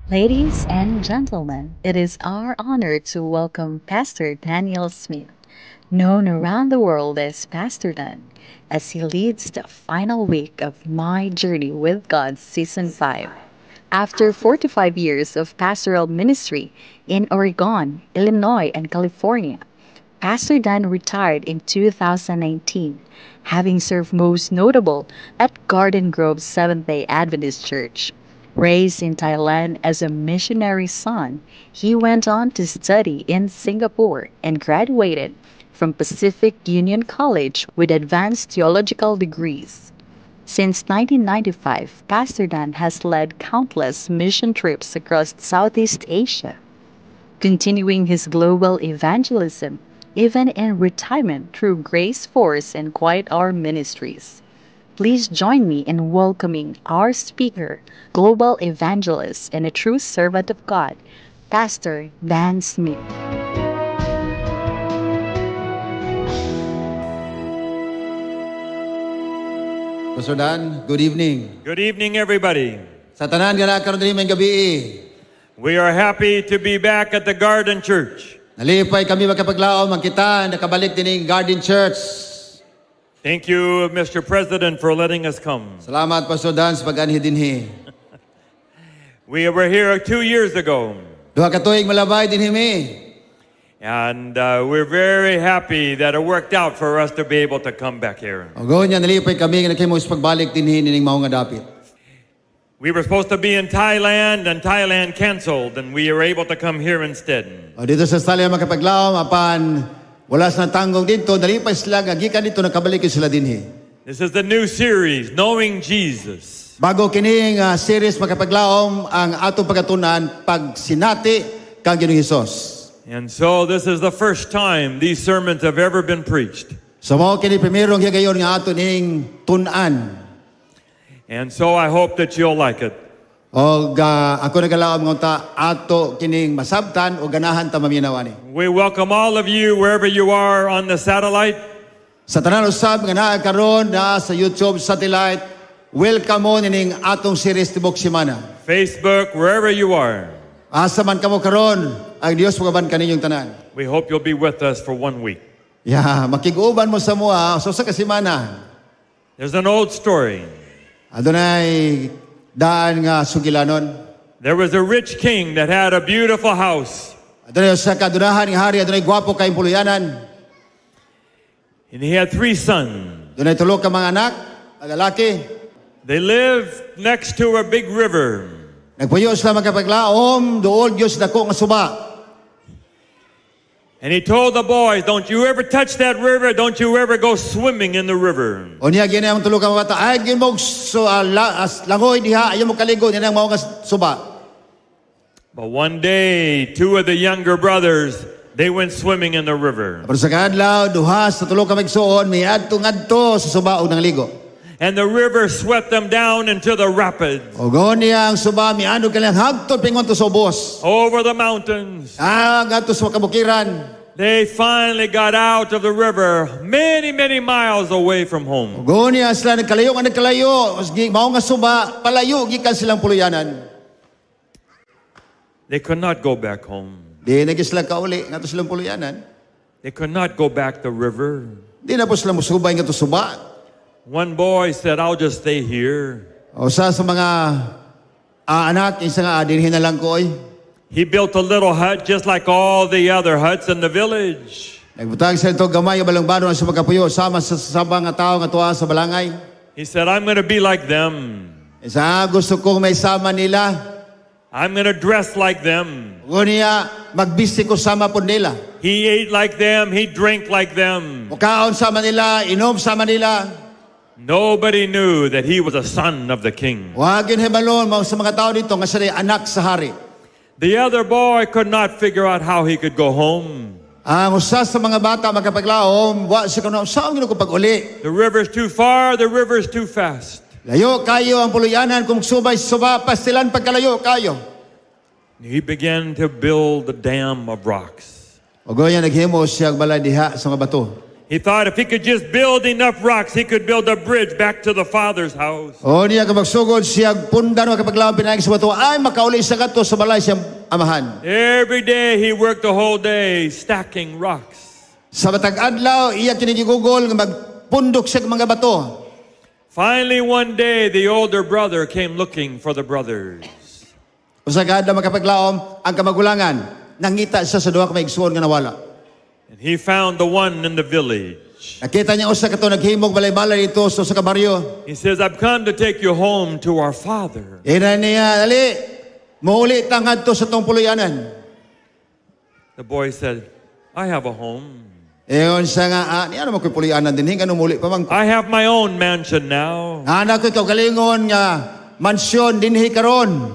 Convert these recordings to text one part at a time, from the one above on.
Ladies and gentlemen, it is our honor to welcome Pastor Daniel Smith, known around the world as Pastor Dan, as he leads the final week of My Journey with God Season 5. After 45 years of pastoral ministry in Oregon, Illinois, and California, Pastor Dan retired in 2019, having served most notable at Garden Grove Seventh-day Adventist Church. Raised in Thailand as a missionary son, he went on to study in Singapore and graduated from Pacific Union College with advanced theological degrees. Since 1995, Pastor Dan has led countless mission trips across Southeast Asia, continuing his global evangelism even in retirement through Grace Force and Quiet Hour Ministries. Please join me in welcoming our speaker, global evangelist, and a true servant of God, Pastor Dan Smith. Pastor Dan, good evening. Good evening, everybody. Sa tanan nga naa karon dinhi maayong gabii. We are happy to be back at the Garden Church. Nalipay kami makapaglaom ang kita nakabalik dining Garden Church. Thank you, Mr. President, for letting us come. Salamat, Pastor Dan, sa pag-anhi dinhi. We were here 2 years ago, 2 ka tuig malabay dinhi mi. And we're very happy that it worked out for us to be able to come back here. Og unya nalipay kami nga nakahimo sa pagbalik dinhi nining mao nga dapit. We were supposed to be in Thailand, and Thailand canceled, and we were able to come here instead. O didto sa Thailand makapaglaom apan wala sa natanggong didto, nalipay sila nga gikan didto nakabalik sila dinhi. This is the new series, Knowing Jesus. Bago kining series, makapaglaom, ang atong pagkatunan, pagsinati kang Ginoong Hesus. And so this is the first time these sermons have ever been preached. So mao kini primerong higayon nga ato ning tun-an. And so I hope that you'll like it. Og ako nagalaom nga unta ato kining masabtan o ganahan ta maminaw ani. We welcome all of you wherever you are on the satellite. Sa tanan usab nga naa karon na sa YouTube satellite, welcome mo nining atong series tibok semana. Facebook, wherever you are. Asa man kamo karon, ang Dios mugaban kaninyong tanan. We hope you'll be with us for one week. Yeah, makig-uban mo sa amoa sa usa ka semana. There's an old story. Adunay daan nga sugilanon. There was a rich king that had a beautiful house. Adunay usa ka dunahan nga hari, adunay gwapo kay puluyanan. And he had three sons. Dunay tulo ka mga anak, nga lalaki. They lived next to a big river. Nagpuyo sila, makapaglaom, duol gyud sa dako nga suba. And he told the boys, "Don't you ever touch that river. Don't you ever go swimming in the river." Unya giingnan ang tulo ka mga bata, "Ayaw gyud mo so, langoy diha, ayaw mo kaligo niya mao nga suba." But one day, two of the younger brothers, they went swimming in the river. Pero usa ka adlaw, duha sa tulo ka maigsuon miadto ngadto sa suba og nangligo. And the river swept them down into the rapids, Og unya ang suba miandog kanilang hangtod pingon to sa ubos. Over the mountains. Ngadto sa kabukiran. They finally got out of the river many, many miles away from home. Og unya sila nagkalayo nga nagkalayo, mao nga suba palayo gikan silang puluyanan. They could not go back home. Di na gyud sila kauli ngadto silang puluyanan. They could not go back the river. Di na po sila musubay ngadto suba. One boy said, "I'll just stay here." Usa sa mga anak, isa nga, "Dinhi na lang ko oy." He built a little hut just like all the other huts in the village. Nagbutang siya ito gamay nga balong-balong sa pagkapuyo sama sa mga tao nga tuwa sa balangay. He said, "I'm going to be like them. Isa, "Gusto kong may sama nila." I'm going to dress like them." Unya, magbisti ko sama po nila. He ate like them. He drank like them. Mukaon sama nila, inom sama nila. Nobody knew that he was a son of the king. Wa gyud hibalon mao sa mga tao didto nga siya anak sa hari. The other boy could not figure out how he could go home. Ang usa sa mga bata, makapaglaom, wa siya kuno saan gino ko pag-uli. The river's too far, the river's too fast. Layo kayo ang puluyanan kung subay sa suba, pastilan pagkalayo kayo. He began to build a dam of rocks. Og unya naghimo siya og balay diha sa mga bato. He thought if he could just build enough rocks, he could build a bridge back to the father's house. O niya kung magsugod siya pundar, makapaglaom, pinaagi sa bato ay makauli sa kadto sa balay siyang amahan. Every day he worked the whole day stacking rocks. Sa matag adlaw iya kinigigugol nga magpundok siya og mga bato. Finally, one day, the older brother came looking for the brothers. Usa ka adlaw, makapaglaom, ang kamagulangan nangita siya sa duha ka mga igsuon nga nawala. And he found the one in the village. Nakita niya usa kato naghimog balay-balay dito sa usa ka baryo. He says, "I've come to take you home to our father." Ingon niya, "Dali, muuli ta ngadto sa atong puluyanan." The boy said, "I have a home. Ingon siya nga, "Ah, niya naman ko'y puluyanan din, nga muli pa man ko. I have my own mansion now." Naa na ko'y kaugalingon nga mansyon dinhi karon."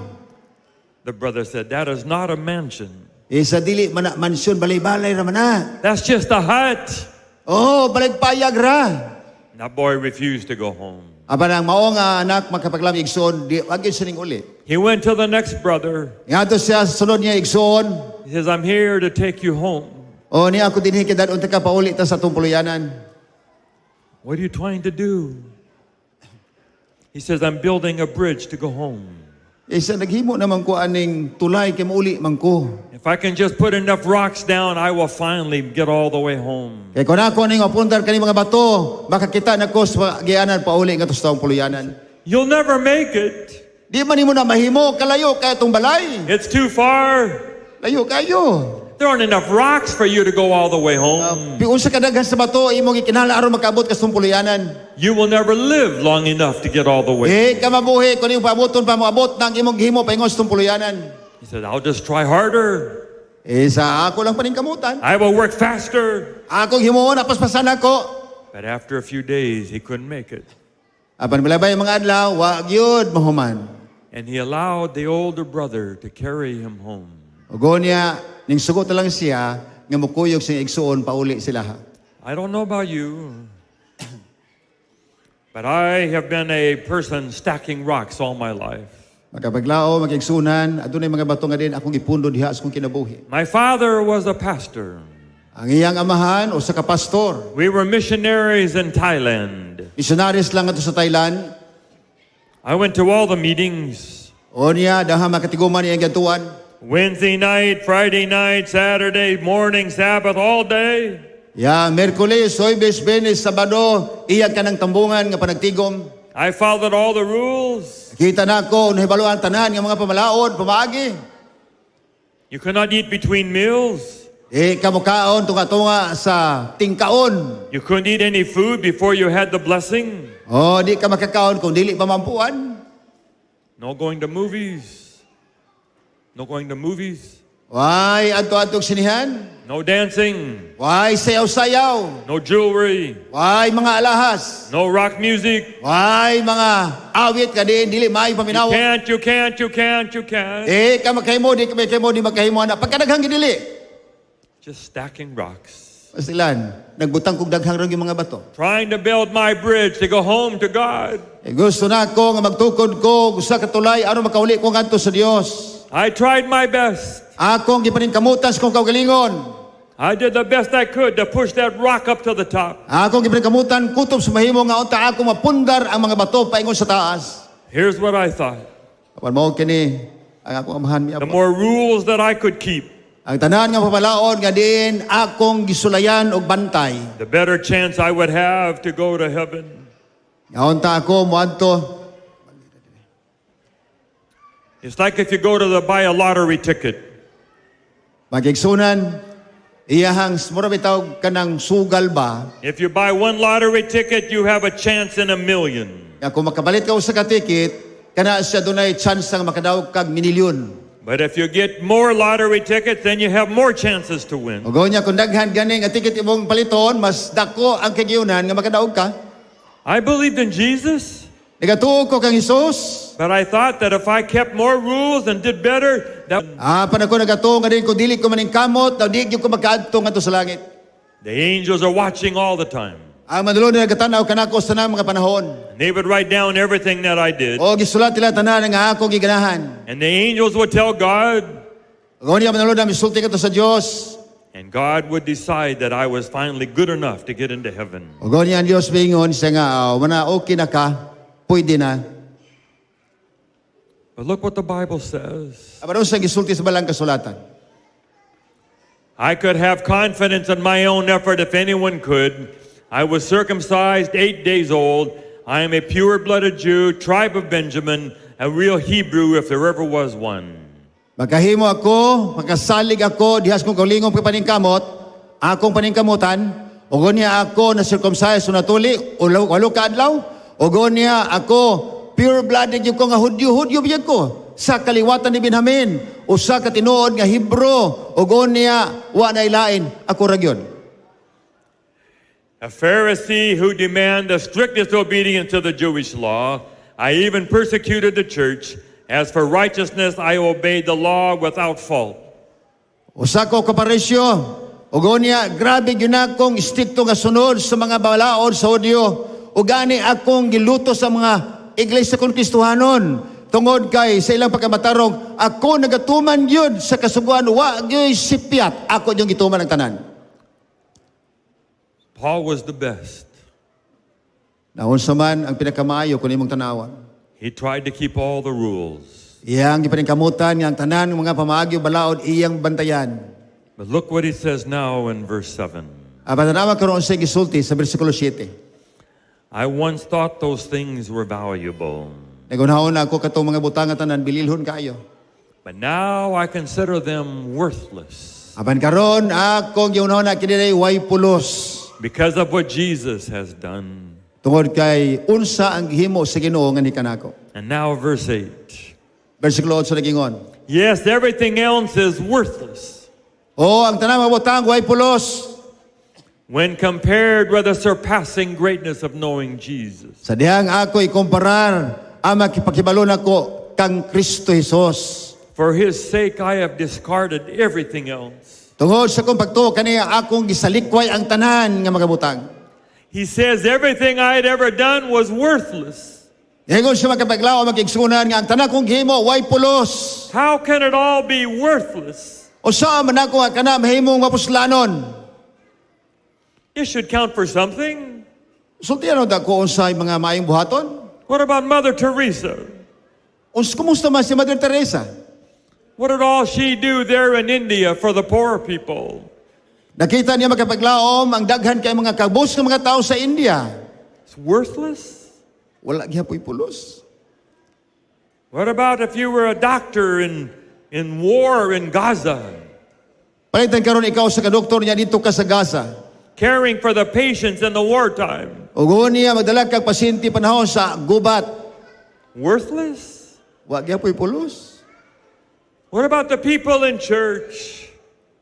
The brother said, "That is not a mansion. Isa, "Dili man na mansyon, balay-balay ra man na." That's just a hut." "Oh, balaypayag ra." That boy refused to go home. Apan ang mao nga anak, makapaglaom igsoon, di wag gyud siya ning uli. He went to the next brother. Ngadto siya sa sunod niya igsoon. He says, "I'm here to take you home." "O niya ako dinhi kay dad-on ta ka pauli ta sa atong puluyanan." "What are you trying to do?" He says, "I'm building a bridge to go home. Isa, "Naghimo naman ko aning tulay kay mauli man ko. If I can just put enough rocks down, I will finally get all the way home." Kay kung ako ning mapundar kani mga bato, makakita na ko sa gianan pauli ngadto sa atong puluyanan." "You'll never make it. "Di man nimo na mahimo, kalayo kay atong balay." It's too far. "Layo kayo." There aren't enough rocks for you to go all the way home. "Biun sa kadaghan sa bato imong gikinahanglan aron makaabot ka sa atong puluyanan." You will never live long enough to get all the way. "Di ka mabuhi kung imong paaboton pa moabot nang imong gihimo paingon sa atong puluyanan." He said, "I'll just try harder. Isa, "Ako lang paningkamutan. I will work faster." Akong himuon, paspasan ako." But after a few days, he couldn't make it. Apan milabay ang mga adlaw, wa gyud mahuman. And he allowed the older brother to carry him home. Ug niya, ning sugot na lang siya nga mukuyog sa igsuon pauli sila. I don't know about you, but I have been a person stacking rocks all my life. Makapaglaom, mga igsuonan, adunay mga bato nga din akong gipundo diha sa akong kinabuhi. My father was a pastor. Ang iyang amahan usa ka pastor. We were missionaries in Thailand. Missionaries lang ato sa Thailand. I went to all the meetings. O niya, daha makatiguman iyang giadtuan. Wednesday night, Friday night, Saturday morning, Sabbath, all day. Ya, Miyerkules, Huwebes, Biyernes, Sabado, iya kanang tambungan nga panagtigom. I followed all the rules. Kita na ako, nahibaluan tanan nga mga pamalaod, pamaagi. You cannot eat between meals. Di ka mokaon tunga-tunga sa tingkaon. You couldn't eat any food before you had the blessing. Oh, di ka makakaon kung dili pa maampuan. No going to movies. No going to movies. Way adto-adtong sinihan. No dancing. Way sayaw-sayaw. No jewelry. Way mga alahas. No rock music. Way mga awit ka din, dili maayo You paminawon. can't, you can't, you can't, you can't. Di ka makahimo, di ka makahimo, di makahimo ana. Pagkadaghang gidili. Just stacking rocks. Pasilan, nagbutang kog daghang rong yung mga bato. Trying to build my bridge to go home to God. Eh, gusto na ako nga magtukod ko usa ka tulay aron makauli ko ngadto sa Dios. I tried my best. Akong gipaningkamutan sa kong kaugalingon. I did the best I could to push that rock up to the top. Akong gipaningkamutan kutob sa mahimo nga unta ako mapundar ang mga bato paingon sa taas. Here's what I thought. Apan mao kini ang akong amahan The miabot. more rules that I could keep, Ang tanan nga pamalaod nga diin akong gisulayan og bantay. the better chance I would have to go to heaven. Nga unta ako moadto. It's like if you go to buy a lottery ticket. Mga igsuonan, iyahang mura bitaw kanang sugal ba? If you buy one lottery ticket, you have a chance in a million. Nga kung makabalit ka usa ka ticket, kana siya dunay chance nga makadaog kag minilyon. But if you get more lottery tickets, then you have more chances to win. Ug niya kung daghan gani nga ticket imong paliton, mas dako ang kagiyunan nga makadaog ka. I believed in Jesus, Nagatuo ko kang Hesus. but I thought that if I kept more rules and did better, that Apan ako nagatuo nga din kung dili ko maningkamot, daw di gyud ko makaadto ngadto sa langit. The angels are watching all the time. Ang manulon nagatan-aw kanako sa tanang mga panahon. And they would write down everything that I did. O gisulat nila tanan nga akong giganahan. And the angels would tell God, Ug niya manulon na misulti kadto sa Dios. And God would decide that I was finally good enough to get into heaven. Ug unya ang Dios moingon siya nga, "Oh, mana okay na ka, pwede na." But look what the Bible says. Apan unsa gisulti sa balang kasulatan? I could have confidence in my own effort if anyone could. I was circumcised 8 days old. I am a pure blooded Jew, tribe of Benjamin, a real Hebrew if there ever was one. Makahimo ako, makasalig ako diha sa akong kaugalingong pagpaningkamot, akong paningkamutan, ug unya ako na circumcise natuli, 8 ka adlaw, ug unya ako pure blooded gyud ko nga Hudyo, Hudyo gyud ko sa kaliwatan ni Benjamin, usa ka tinuod nga Hebro, ug unya wa na ilain, ako ra gyud. A Pharisee who demand the strictest obedience to the Jewish law. I even persecuted the church. As for righteousness, I obeyed the law without fault. Usa ko ka Pariseo, ug unya grabe gyud akong istrikto nga sunod sa mga balaod sa Hudyo. Ug gani akong giluto sa mga iglesia kon Kristohanon. Tungod kay sa ilang pagkamatarong, ako nagatuman gyud sa kasuguan, wa gyud sipyat, ako yung gituman ang tanan. Paul was the best. Naunsa man ang pinakamaayo kung imong tanawan. He tried to keep all the rules. Iyang gipaningkamutan nga ang tanan ng mga pamaagi ug balaod iyang bantayan. But look what he says now in verse 7. Apan tanawa karon sa gisulti sa bersikulo 7. I once thought those things were valuable, Naghunahuna ako katong mga butang nga tanan bililhon kaayo. But now I consider them worthless Apan karon akong gihunahuna kini way pulos because of what Jesus has done. Tungod kay unsa ang gihimo sa Ginoo nganhi kanako. And now, verse 8. Bersikulo 8 nagingon. Yes, everything else is worthless O ang tanan mga butang way pulos when compared with the surpassing greatness of knowing Jesus. Sa dihang ako ikumparar ang makipakibalo nako kang Kristo Jesus. For his sake, I have discarded everything else. Tungod sa akong pagtuo kaniya akong gisalikway ang tanan nga mga butang. He says everything I had ever done was worthless. Ingon siya, mga kapaglaom, mga kaigsuonan, nga ang tanan kong gihimo way pulos. How can it all be worthless? Unsa man ako nga kana mahimong mapuslanon? It should count for something. Sultian ta ko unsay mga maayong buhaton? What about Mother Teresa? Uns kumusta man si Mother Teresa? What did all she do there in India for the poor people? Nakita niya, mga kapaglaom, ang daghan kay mga kabus ng mga tao sa India. It's worthless. Wala gihapoy pulos. What about if you were a doctor in war in Gaza, Palitan karon ikaw usa ka doktor niya didto ka sa Gaza. Caring for the patients in the wartime? Ug niya magdala kag pasyente panahon sa gubat. Worthless? Wa gihapoy pulos. What about the people in church?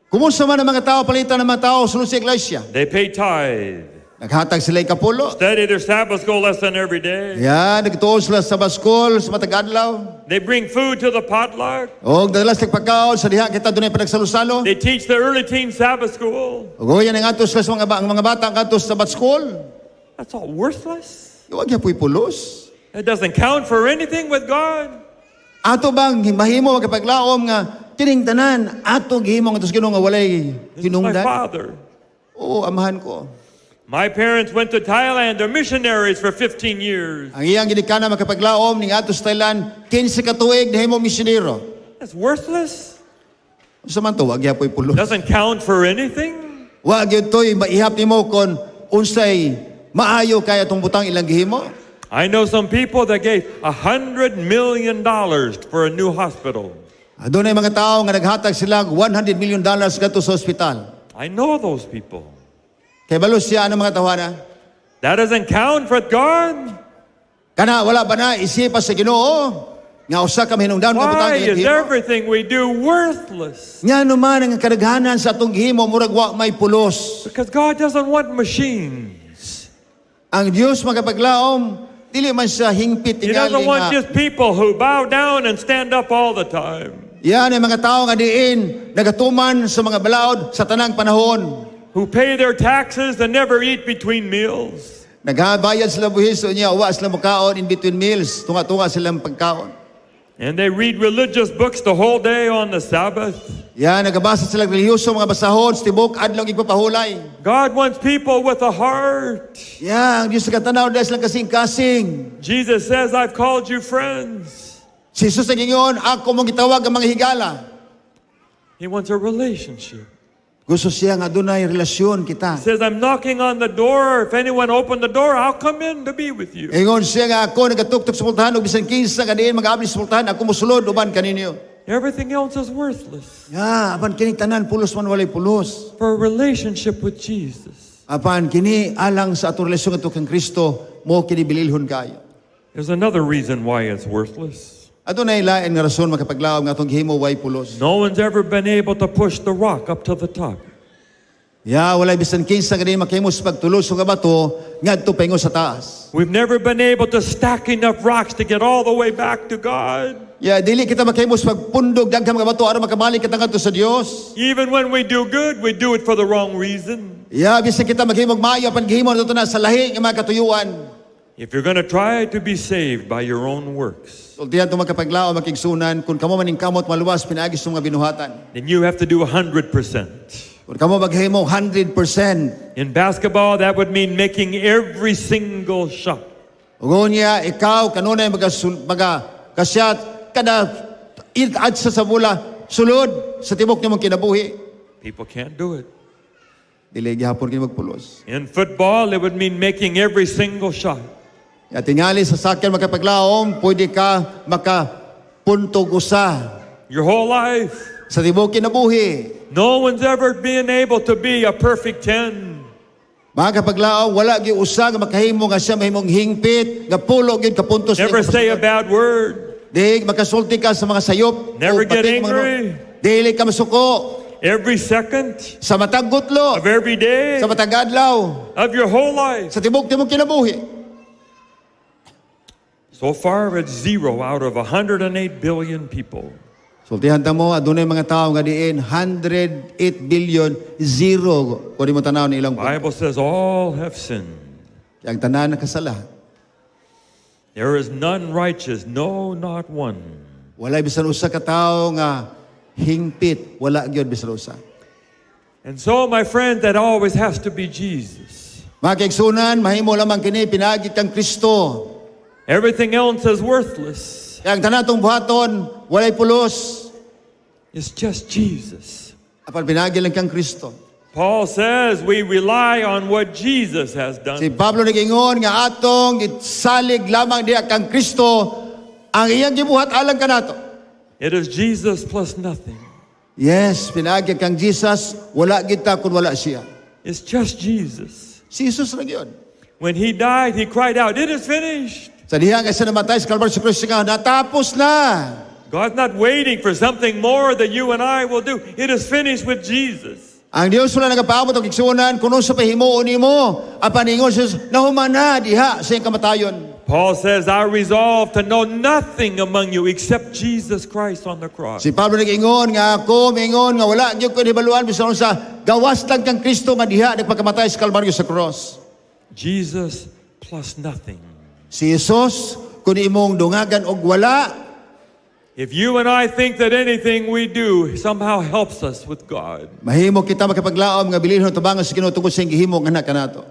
Kumusta man ang mga tao, palitan ng mga tao sulod sa iglesia? They pay tithe, Naghatag sila ikapulo. Study their Sabbath school lesson every day. Yan, nagtuon sila sa Sabbath school sa matag adlaw. They bring food to the potluck. Og dala sila pagkaon sa diha kita dunay panagsalo-salo. They teach the early teen Sabbath school. Ug yan ang ato sila sa mga, ang mga bata ang ato sa Sabbath school. That's all worthless. Wa gihapoy pulos. It doesn't count for anything with God. Ato bang mahimo makapaglaom nga kining tanan ato gihimo ngadto sa Ginoo nga walay This is my hinungdan? Father. Oo, amahan ko. My parents went to Thailand. They're missionaries for 15 years. Ang iyang ginikanan, makapaglaom, ning ato sa Thailand 15 ka tuig nahimo misyonero. That's worthless. Unsa man to, wa gihapoy pulos. Doesn't count for anything. Wa gyud to'y maihap nimo kon unsay maayo kay atong butang ilang gihimo. I know some people that gave $100 million for a new hospital. Adunay mga tao nga naghatag sila og $100 million kadto sa ospital. I know those people. Kay balo siya ang mga tawhana. That doesn't count for God. Kana wala ba na isipa sa Ginoo nga usa ka mahinungdan nga butang Why ilang is gihimo? Everything we do worthless? Ngano man ang kadaghanan sa atong gihimo murag wa may pulos? Because God doesn't want machines. Ang Dios, makapaglaom, dili man siya hingpit He tingali doesn't want nga. Just people who bow down and stand up all the time, Yan ang mga tao nga diin nagatuman sa mga balaod sa tanang panahon. Who pay their taxes and never eat between meals. Naghabayad sila buhis niya, wa sila mukaon in between meals. Tunga-tunga silang pagkaon. And they read religious books the whole day on the Sabbath. Ya, nagabasa sila relihiyoso mga basahon sa tibok adlaw igpapahulay. God wants people with a heart. Ya, ang Diyos nagtanaw dahil silang kasing-kasing. Jesus says, "I've called you friends." Si Jesus nag-ingon, "Ako mong gitawag ang mga higala." He wants a relationship. Gusto siya nga dunay relasyon kita. He says, "I'm knocking on the door. If anyone open the door, I'll come in to be with you." Ingon siya nga ako nagatuktok sa pultahan ug bisan kinsa nga diin mag-abli sa pultahan, ako mosulod uban kaninyo. Everything else is worthless Ya, apan kini tanan pulos man, walay pulos. For a relationship with Jesus. Apan kini alang sa atong relasyon ato kang Kristo mo kini bililhon kayo. There's another reason why it's worthless. Adunay lain nga rason, makapaglaom, nga atong gihimo way pulos. No one's ever been able to push the rock up to the top. Ya, walay bisan kinsa nga diin makahimo sa pagtulos sa bato ngadto paingon sa taas. We've never been able to stack enough rocks to get all the way back to God. Ya, dili kita makahimo sa pagpundog daghang mga bato aron makabalik kita ngadto sa Dios. Even when we do good, we do it for the wrong reason. Ya, bisan kita maghimog maayo, apan gihimo nato na sa lahi nga mga katuyuan. If you're going to try to be saved by your own works, Sultihan to, makapaglaom, makigsunan, kung kamo maningkamot maluwas pinaagi sa mga binuhatan, then you have to do 100%. kung kamo maghimo 100%. In basketball, that would mean making every single shot. Ug unya ikaw kanunay maga kasyat kada ad sa bola sulod sa tibok nimong kinabuhi. People can't do it. Dili gihapon kini magpulos. In football, it would mean making every single shot. Ya, tingali sa sakyan, makapaglaom, pwede ka makapuntog usa Your whole life. sa tibok kinabuhi. No one's ever been able to be a perfect 10. Mga kapaglaom, wala gyud usa nga makahimo nga siya mahimong hingpit, nga pulo gyud ka puntos. Never say a bad word. Di makasulti ka sa mga sayop. Never o get pati mga angry. Dili ka masuko. Every second Sa matag gutlo, of every day sa matag adlaw, of your whole life. sa tibok timong kinabuhi. So far, it's 0 out of 108 billion people. Sultihan ta mo, adunay mga tao nga diin 108 billion, zero kung di mo tanaw ni ilang punto. Bible says all have sinned. Ang tanan nakasala. There is none righteous, no, not one. Walay bisan usa ka tawo nga hingpit, wala gyud bisan usa. And so, my friend, that always has to be Jesus. Mga kaigsunan, mahimo lamang kini pinaagi kang Kristo. Everything else is worthless. Kaya ang tanan atong buhaton, walay pulos. It's just Jesus. Apan pinaagi lang kang Kristo. Paul says we rely on what Jesus has Si done. Pablo nag-ingon nga atong isalig lamang diha kang Kristo ang iyang gibuhat alang kanato. It is Jesus plus nothing. Yes, pinaagi kang Jesus, wala kita kung wala siya. It's just Jesus. Si Jesus ra gyud. When he died, he cried out, "It is finished." Sa diha nga siya namatay sa Calvary sa krus nga natapos na. God's not waiting for something more that you and I will do. It is finished with Jesus. Ang Dios wala nagapaabot og igsuonan kung unsa pa himuon nimo. Apan ingon siya, nahuman na diha sa iyang kamatayon. Paul says, "I resolve to know nothing among you except Jesus Christ on the cross." Si Pablo nag-ingon nga ako mingon nga wala gyud ko hibaluan bisan unsa, gawas lang kang Kristo nga diha nagpakamatay sa Kalbaryo sa cross. Jesus plus nothing. Si Jesus kun imong dungagan og wala. If you and I think that anything we do somehow helps us with God, Mahimo kita, makapaglaom, nga bililhon tabangan sa Ginoo tungod sa iyang gihimo nga anak kanato.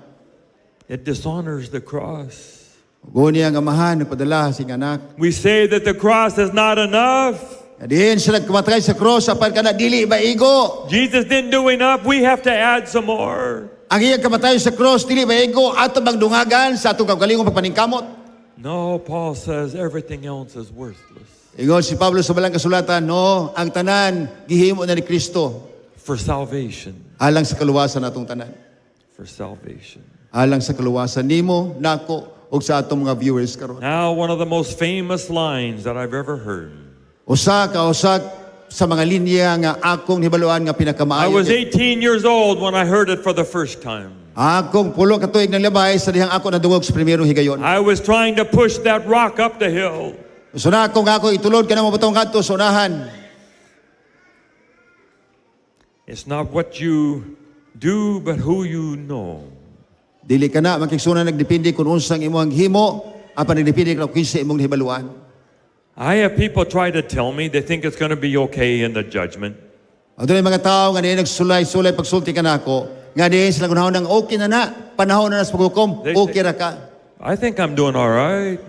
It dishonors the cross. Unya ang Amahan nagpadala sa iyang anak. We say that the cross is not enough. Diin siya nagkamatay sa cross apan kana dili maigo. Jesus didn't do enough. We have to add some more. Ang iyang kamatayon sa cross dili maigo, ato bang dungagan sa atong kaugalingong pagpaningkamot? No, Paul says everything else is worthless Ingon si Pablo sa balang kasulatan, no, ang tanan gihimo na ni Kristo for salvation. Alang sa kaluwasan natong tanan. For salvation. Alang sa kaluwasan nimo, nako ug sa atong mga viewers karon. Now, one of the most famous lines that I've ever heard. Usa ka usa sa mga linya nga akong hibaluan nga I pinakamaayo. was 18 years old when I heard it for the first time. Akong 18 ka tuig ng labay sa dihang ako nadungog sa primerong higayon. I was trying to push that rock up the hill. So na ako nga ako itulod kanang mabutong kadto sa unahan. It's not what you do, but who you know. Dili ka na, mga kaigsuonan, nagdepende kung unsang imong himo, apan nagdepende ka kung kinsa imong hibaluan. I have people try to tell me they think it's going to be okay in the judgment. Adunay mga tao nga diin nagsulay-sulay pagsulti kanako, nga diin sila gunahon ng okay na na, panahon na na sa paghukom, okay ra ka. I think I'm doing all right.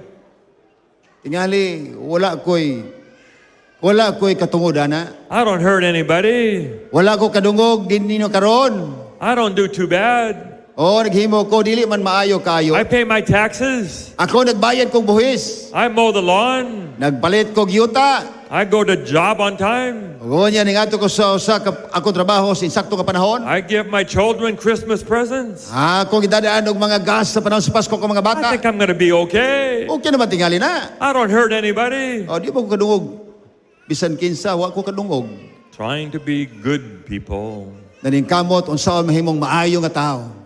Tingali, wala ko'y katungod ana. I don't hurt anybody. Wala ko kadungog din ninyo karon. I don't do too bad. O naghimo ko dili man maayo kayo. I pay my taxes. Ako nagbayad kog buhis. I mow the lawn. Nagpalit kog yuta. I go to job on time. Ug unya ningadto ko sa usa ka akong trabaho sa insakto nga panahon. I give my children Christmas presents. Ako gidadaan og mga gas sa panahon sa Pasko ko mga I bata. think I'm going to be okay. Okay naman tingali na. I don't hurt anybody. O di ba ko kadungog? Bisan kinsa wa ko kadungog. Trying to be good people. Naningkamot unsaon mahimong maayo nga tao.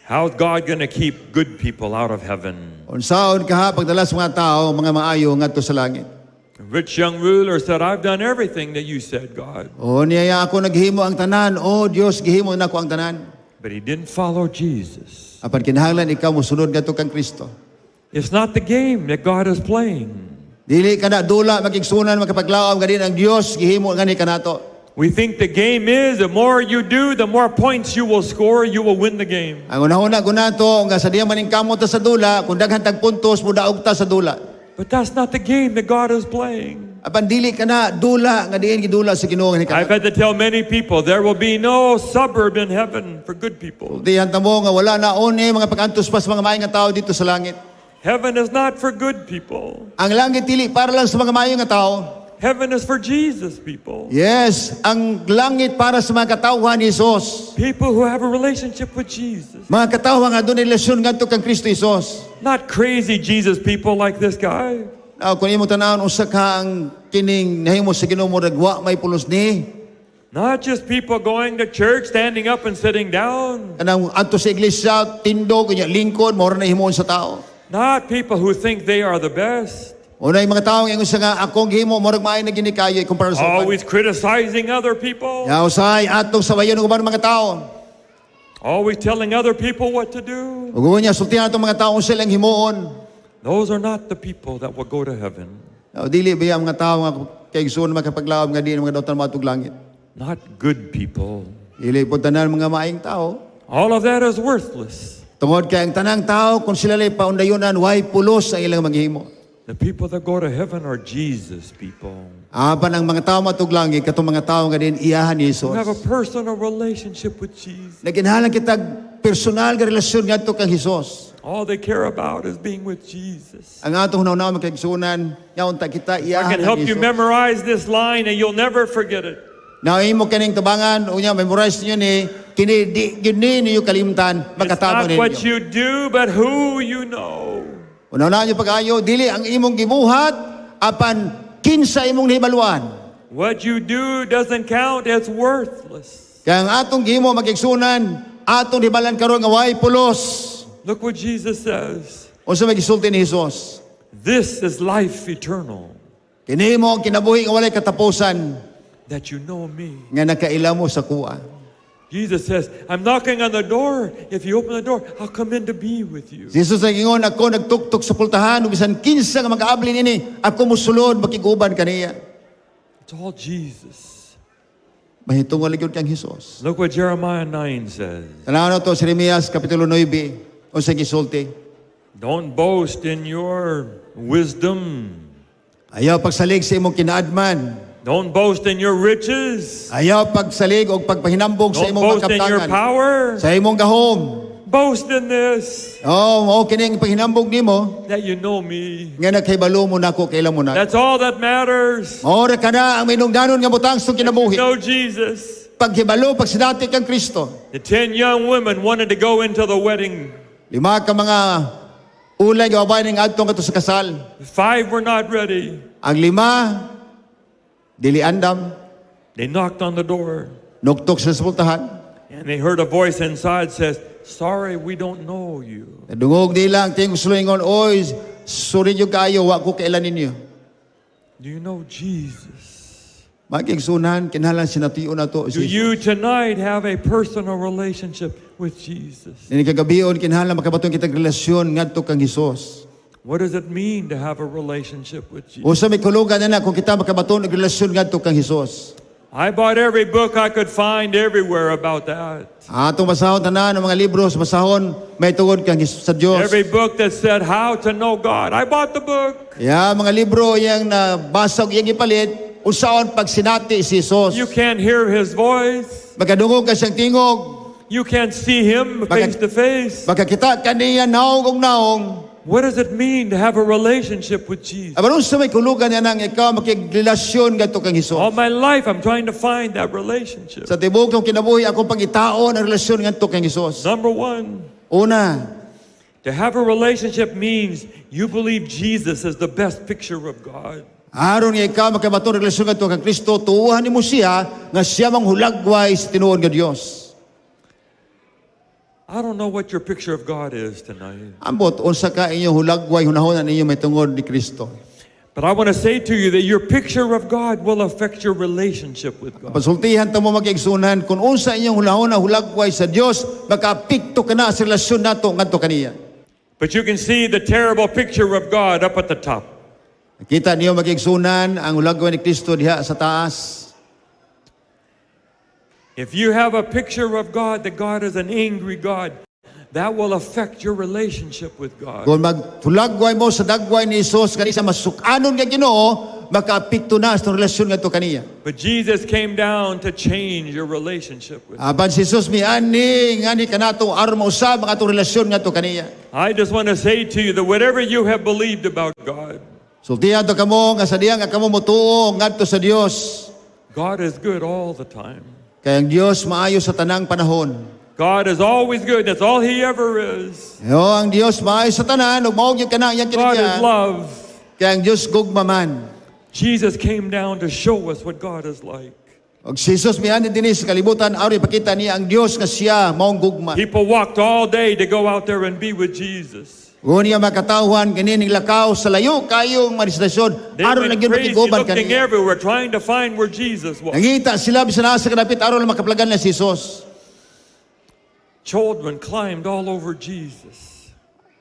How's God going to keep good people out of heaven? Unsaon kaha pagdala sa mga tao mga maayo ngadto sa langit. The rich young ruler said, "I've done everything that you said, God." O niya, "Ako naghimo ang tanan. O Dios, gihimo nako ang tanan." But he didn't follow Jesus. Apan kinahanglan ikaw mosunod ngadto kang Kristo. It's not the game that God is playing. Dili kana dula, mga kaigsuonan, makapaglaom nga din ang Dios gihimo ngani kanato. We think the game is the more you do, the more points you will score, you will win the game. Ang unahuna ko nato nga sa diya maningkamot ta sa dula, kung daghan tag puntos modaog ta sa dula. But that's not the game that God is playing. Apan dili kana dula nga diin gidula sa Ginoo ngani I've kanato. had to tell many people there will be no suburb in heaven for good people. Diyan tamo nga wala na one mga pag-antos pa sa mga maayong nga tao dito sa langit. Heaven is not for good people. Ang langit dili para lang sa mga maayong nga tao. Heaven is for Jesus people. Yes, ang langit para sa mga katawhan ni Jesus. People who have a relationship with Jesus. Mga katawhan nga dunay relasyon ngadto kang Kristo Jesus. Not crazy Jesus people like this guy. Now, kung imong tanawon usa ka ang kining nahimo sa Ginoo mo wa may pulos ni. Not just people going to church, standing up and sitting down. Kanang adto sa iglesia, tindog, unya lingkod, mao ra na himuon sa tao. Not people who think they are the best. Unay mga tao ingon sa nga akong gihimo murag maayo na gini kayo ikumpara sa uban. Always criticizing other people. Ya usay atong sawayon og uban mga tao. Always telling other people what to do. Ug unya sultihan atong mga tao unsa ilang himuon. Those are not the people that will go to heaven. Now, dili ba ang mga tao nga kaigsoon makapaglaom nga di mga dautan maadtog langit? Not good people. Dili po tanan mga maayong tao. All of that is worthless. Tungod kay ang tanang tao kung sila lay paundayunan way pulos ang ilang maghimo. The people that go to heaven are Jesus people. Apan ang mga tao maadtog langit katong mga tao nga din iyahan ni Who Jesus. have a personal relationship with Jesus. Naginhalan kitag personal nga relasyon ngadto kang Jesus. All they care about is being with Jesus. Ang atong hunahuna, mga kaigsuonan, nga unta kita I iyahan can help ni you Jesus. Memorize this line and you'll never forget it. Na imo kaning tubangan unya memorize niyo ni kini di gyud ni ninyo kalimtan It's makatabang not what ninyo. you do, but who you know. Una-una niyo pag-ayo, dili ang imong gibuhat apan kinsa imong nahibaluan. What you do doesn't count, it's worthless. Kaya ang atong gihimo, mga kaigsuonan, atong hibalan karon nga way pulos. Look what Jesus says. Unsa may gisulti ni Jesus? This is life eternal, Kini mo ang kinabuhi nga walay katapusan that you know me. Nga nakaila mo sa akoa. Jesus says, "I'm knocking on the door. If you open the door, I'll come in to be with you." Si Jesus nag-ingon, "Ako nagtuktok sa pultahan, ug bisan kinsa nga makaabli nini, ako mosulod makig-uban kaniya." It's all Jesus. Mahitungod gyud kang Jesus. Look what Jeremiah 9 says. Tanaw nato si Jeremias kapitulo 9, unsa gisulti. Don't boast in your wisdom. Ayaw pagsalig sa imong kinaadman. Don't boast in your riches. Ayaw pagsalig og pagpahinambog sa Don't imong boast in your makaptangan. Power. Sa imong gahom. Boast in this, Oh, mao kini ang paghinambog nimo that you know me. nga nakahibalo mo nako, kaila mo na. That's all that matters. Mao ra kana ang minungdanon nga butang sa kinabuhi. Know Jesus. Paghibalo, pagsinati kang Kristo. The 10 young women wanted to go into the wedding. Lima ka mga ulay nga babae ning adtong kato sa kasal. Five were not ready. Ang lima dili andam, They knocked on the door nuktok sa pultahan. And they heard a voice inside says, "Sorry, we don't know you." Nadungog nila ang tingog sulod, "Oy, sorry gyud kayo, wa ko kaila ninyo." Do you know Jesus? Mga kaigsuonan, kinahanglan sination nato Do si you tonight have a personal relationship with Jesus? Nini kagabion, kinahanglan makabaton kitag relasyon ngadto kang Hesus. What does it mean to have a relationship with Jesus? Unsa may kahulugan na kung kita makabaton og relasyon ngadto kang Hesus? I bought every book I could find everywhere about that. Atong basahon tanan ang mga libro sa basahon may tungod kang Jesus sa Dios. Every book that said how to know God. I bought the book. Ya, mga libro iyang nabasa og iyang gipalit unsaon pagsinati si Jesus. You can't hear his voice. Makadungog ka siyang tingog, You can't see him face to face. Makakita kaniya naong og naong. What does it mean to have a relationship with Jesus? Apan unsa may kahulugan niya nang ikaw makigrelasyon ngadto kang Jesus? All my life, I'm trying to find that relationship. Sa tibuok kong kinabuhi akong pangitaon ang relasyon ngadto kang Jesus. Number one, Una, to have a relationship means you believe Jesus is the best picture of God. Aron nga ikaw makabaton og relasyon ngadto kang Kristo, tuohan nimo siya nga siya mang hulagway sa tinuod nga Dios. I don't know what your picture of God is tonight. Ambot unsa ka inyong hulagway hunahuna ninyo may tungod ni Kristo. But I want to say to you that your picture of God will affect your relationship with God. Pasultihan ta mo, mga kaigsuonan, kung unsa inyong hunahuna hulagway sa Dios, makaapekto kana sa relasyon nato ngadto kaniya. But you can see the terrible picture of God up at the top. Kita niyo, mga kaigsuonan, ang hulagway ni Kristo diha sa taas. If you have a picture of God, that God is an angry God, that will affect your relationship with God. Kung maghulagway mo sa dagway ni Jesus kani sa masukanon nga Ginoo, makaapekto na sa relasyon ngadto kaniya. But Jesus came down to change your relationship with Him. Apan si Jesus miani ngani kanato aron mausab ang atong relasyon ngadto kaniya. I just want to say to you that whatever you have believed about God, Sultihan to kamo nga sa diya nga kamo motuo ngadto sa Dios. God is good all the time. Kay ang Dios maayo sa tanang panahon. God is always good. That's all He ever is. Yo, ang Dios maayo sa tanan ug mao gyud kana iyang God is kinigyan. Love. Kay ang Dios gugma man. Jesus came down to show us what God is like. Og si Jesus miani dinhi sa kalibutan aron ipakita niya ang Dios nga siya maong gugma. People walked all day to go out there and be with Jesus. Unya makatawhan kini ning lakaw sa layo kayong manistasyon They aron went lang gyud crazy makiguban looking kaniya. Everywhere, trying to find where Jesus was. Nangita sila bisan asa kadapit aron lang makaplagan na si Jesus. Children climbed all over Jesus.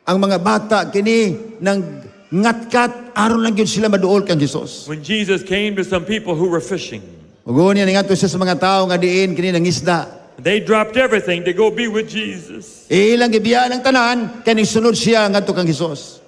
Ang mga bata kini nang ngatkat aron lang gyud sila maduol kang Jesus. When Jesus came to some people who were fishing, Ug unya ningadto siya sa mga tawo nga diin kini nangisda. they dropped everything to go be with Jesus. Ilang gibiyaan ang tanan kay sunod siya ngadto kang Jesus.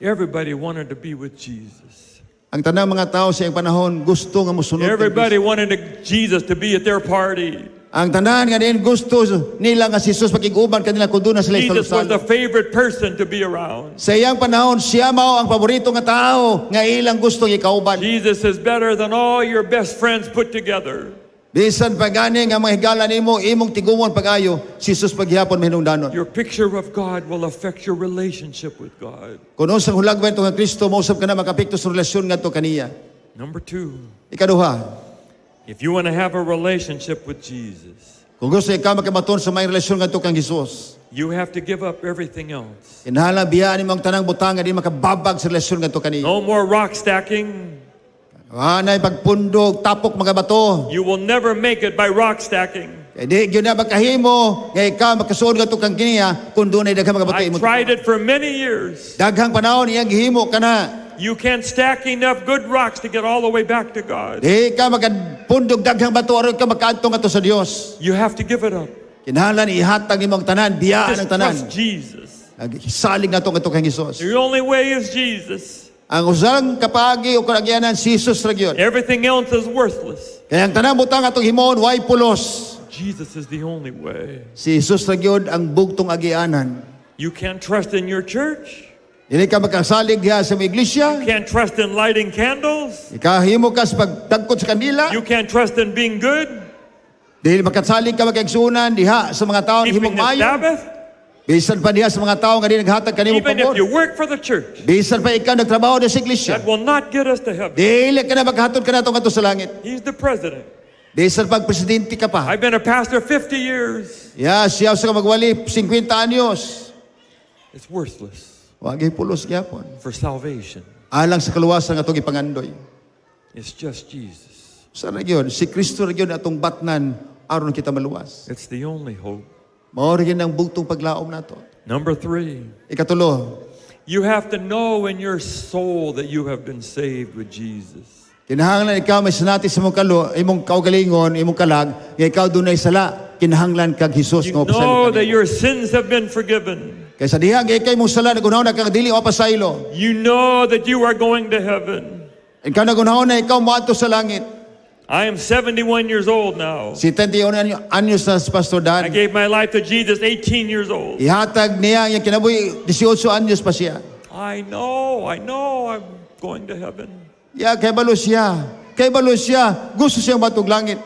Everybody wanted to be with Jesus. Ang tanang mga tao sa iyang panahon gusto nga mosunod kang Everybody Kristo. Wanted Jesus to be at their party. Ang tanan nga diin gusto nila nga si Jesus makig-uban kanila kung doon na sila Jesus was salo. The favorite person to be around. Sa iyang panahon, siya mao ang paborito nga tao nga ilang gusto ikauban. Jesus is better than all your best friends put together. Bisan pa gani nga mga higala nimo imong tigumon pag-ayo, si Jesus paghihapon mahinungdanon. Your picture of God will affect your relationship with God. Kung unsang hulagway nga Kristo, mausab ka na makapekto sa relasyon ngadto kaniya. Number two, Ikaduha, if you want to have a relationship with Jesus, kung gusto ikaw makabaton sa may relasyon ngadto kang Jesus, you have to give up everything else. Kinahanglan biyaan nimo ang tanang butang nga di makababag sa relasyon ngadto kaniya. No more rock stacking. Anay pagpundog, tapok mga bato. You will never make it by rock stacking. Kay di gyud na makahimo nga ikaw makasuod ngadto kang kaniya kung dunay daghang mga bato I imong. Tried it for many years. Daghang panahon iyang gihimo kana. You can't stack enough good rocks to get all the way back to God. Di ka makapundog daghang bato aron ka makaadto ngadto sa Dios. You have to give it up. Kinahanglan ihatag nimo ang tanan, biyaan Just ang tanan. trust Jesus. Salig nato ngadto kang Hesus. The only way is Jesus. Ang usang kapaagi o kagyanan si Jesus ra gyud. Everything else is worthless. Kaya ang tanang butang atong himuon way pulos. Jesus is the only way. Si Jesus ra gyud ang bugtong agianan. You can't trust in your church. Dili ka makasalig diha sa mga iglesia. You can't trust in lighting candles. Ikahimo ka sa pagdagkot sa kandila. You can't trust in being good, Dili makasalig ka makaigsunan diha sa mga tawo keeping himong the maayo. Sabbath. Bisan pa diha sa mga tawo nga di naghatag kanimo Even if pabor. you work for the church, Bisan pa ikaw nagtrabaho diha sa iglesia. that will not get us to heaven. Dili ka na maghatod kanato ngadto sa langit. He's the president. Bisan pag presidente ka pa. I've been a pastor 50 years. Ya, siya sa magwali 50 anyos. It's worthless Wagi pulos gyapon. For salvation. Alang sa kaluwasan nga atong ipangandoy. It's just Jesus. Sa ra gyud, si Kristo ra gyud atong batnan aron kita maluwas. It's the only hope. Mao ra ang bugtong paglaom nato. Number three, Ikatulo, you have to know in your soul that you have been saved with Jesus. Kinahanglan ikaw may sinati sa imong kalo, imong kaugalingon, imong kalag, nga ikaw dunay sala, kinahanglan kag Hesus You nga mopasaylo know that kanimo. Your sins have been forgiven. Kay sa diha nga ikay mong sala nagunahon na kag dili mapasaylo. You know that you are going to heaven. Ikaw nagunahon na ikaw moadto sa langit. I am 71 years old now. 71 anyos na si Pastor I Dan. Gave my life to Jesus 18 years old. Ihatag niya ang iyang kinabuhi 18 anyos pa siya. I know I'm going to heaven. Ya, kay balo siya. Kay balo siya. Gusto siyang moadtog langit.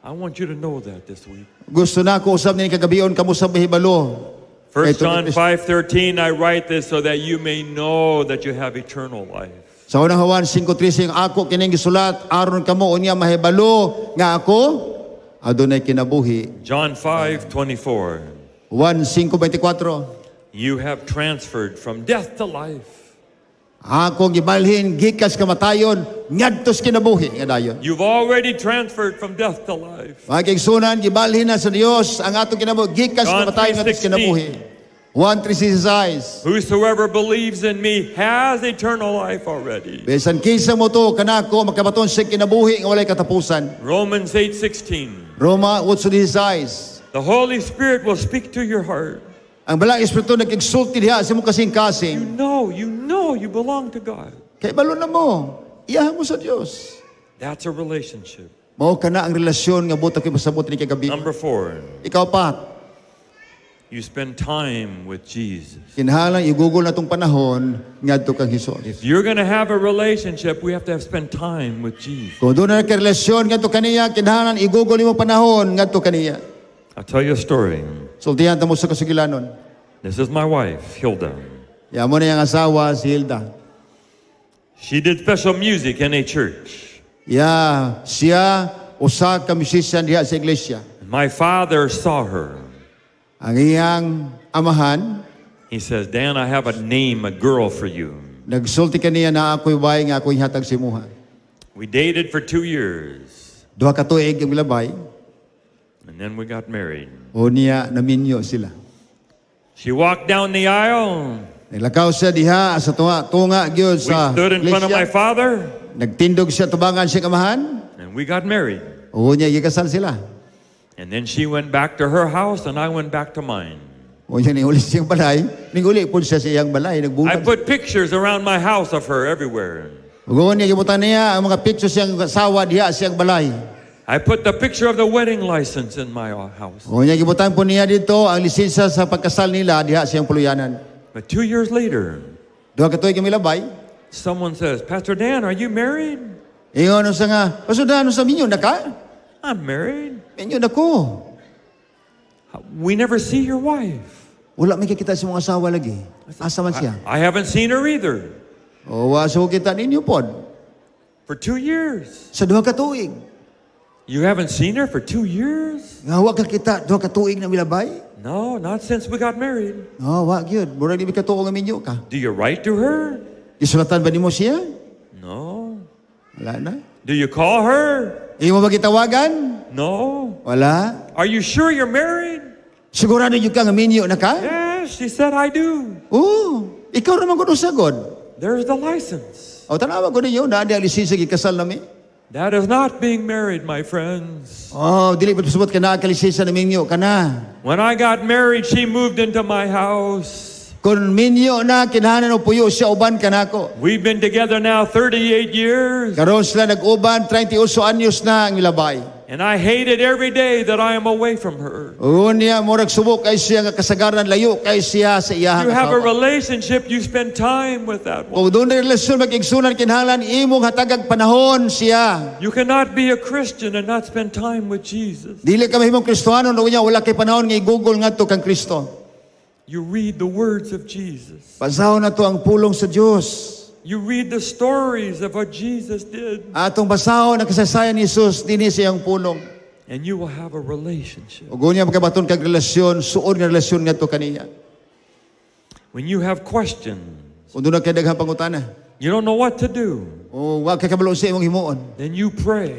I want you to know that this week. Gusto na ko usab ni kagabion kamo sa mahibalo. 1 Kay John tungod- 5:13, "I write this so that you may know that you have eternal life." Sa unang Juan 5:13, ako kining gisulat aron kamo unya mahibalo nga ako adunay kinabuhi. John 5:24. Juan 5:24. "You have transferred from death to life." Ako gibalhin gikan sa kamatayon ngadto sa kinabuhi nga dayon. You've already transferred from death to life. Mga kaigsunan, gibalhin na sa Dios ang atong kinabuhi gikan sa John kamatayon ngadto sa 3:16. kinabuhi. Juan 3:16. "Whosoever believes in me has eternal life already." Bisan kinsa motuo kanako makabaton sa kinabuhi nga walay katapusan. Romans 8:16. Roma 8:16. The Holy Spirit will speak to your heart. Ang Balaang Espiritu nag-exulti diha sa imong kasing-kasing. You know you belong to God. Kay balo na mo, iyahan mo sa Dios. That's a relationship. Mao kana ang relasyon nga buot ko pasabot ni kagabi. Number four, Ikaupat, you spend time with Jesus. Kinahanglan igugol na tong panahon ngadto kang Hesus. If you're going to have a relationship, we have to have spend time with Jesus. Kung duna ka relasyon ngadto kaniya, kinahanglan igugol nimo panahon ngadto kaniya. I'll tell you a story. Sultihan ta mo sa kasugilanon. This is my wife, Hilda. Ya mo na iyang asawa si Hilda. She did special music in a church. Ya, siya usa ka musician diha sa iglesia. My father saw her. Ang iyang amahan He says, "Dan, I have a name, a girl for you." Nagsulti kaniya na ako'y way nga ako'y hatag sa imuha. We dated for 2 years, 2 ka tuig ang milabay, and then we got married. O niya naminyo sila. She walked down the aisle. Naglakaw siya diha sa tunga, tunga gyud We sa stood in front of my iglesia. Father, Nagtindog siya tubangan siya kamahan. And we got married. O niya gikasal sila. And then she went back to her house, and I went back to mine. O niya ninguli siyang balay, ninguli po siya sa iyang balay, I nagbulag. Put pictures around my house of her everywhere. Ug niya gibutan niya ang mga pictures siyang asawa diha siyang balay. I put the picture of the wedding license in my house. O niya gibutan po niya dito ang lisensya sa pagkasal nila diha siyang puluyanan. But 2 years later, 2 ka tuig ang milabay, someone says, "Pastor Dan, are you married?" Ingon sa nga, "Pastor Dan, sa minyo na ka?" "I'm married." "Minyo na ko." "We never see your wife." "Wala may kakita sa mga asawa lagi. Asa man siya?" "I haven't seen her either." "O, wa so kita ninyo pod." "For 2 years." "Sa 2 ka tuig." "You haven't seen her for 2 years?" "Nga wa ka kita 2 ka tuig na milabay?" "No, not since we got married." "No, wa gyud. Murag di ka tuo nga minyo ka." "Do you write to her?" "Gisulatan ba nimo siya?" "No." "Wala na." "Do you call her?" "Imo ba gitawagan?" "No." "Wala." "Are you sure you're married?" "Sigurado gyud ka nga minyo na ka?" "Yes," she said, "I do." "Oo. Ikaw naman kuno sagod." "There's the license." "O tanawa ko ninyo, naa ang lisensya gikasal nami." That is not being married, my friends. Oh, dili pa pasabot ka na ka lisensya na minyo ka na. When I got married, she moved into my house. Kung minyo na, kinahanglan og puyo siya uban kanako. We've been together now 38 years, Karon sila nag-uban, 38 anyos na ang milabay. And I hate it every day that I am away from her. Unya, murag subok kay siya nga kasagaran layo kay siya sa iyahang You have a asawa. Relationship, you spend time with that one. Kung duna relasyon mag-igsunan kinahanglan imong hatagag panahon siya. You cannot be a Christian and not spend time with Jesus. Dili ka mahimong Kristohano no unya wala kay panahon nga igugol ngadto kang Kristo. You read the words of Jesus. Basahon nato ang pulong sa Dios. You read the stories of what Jesus did, Atong basahon ang kasaysayan ni Jesus dinhi sa iyang pulong. And you will have a relationship. Ug unya makabaton kag relasyon, suod nga relasyon ngadto kaniya. When you have questions, Kung duna kay daghang pangutana, you don't know what to do, o wa kay kabalo sa imong himuon, then you pray.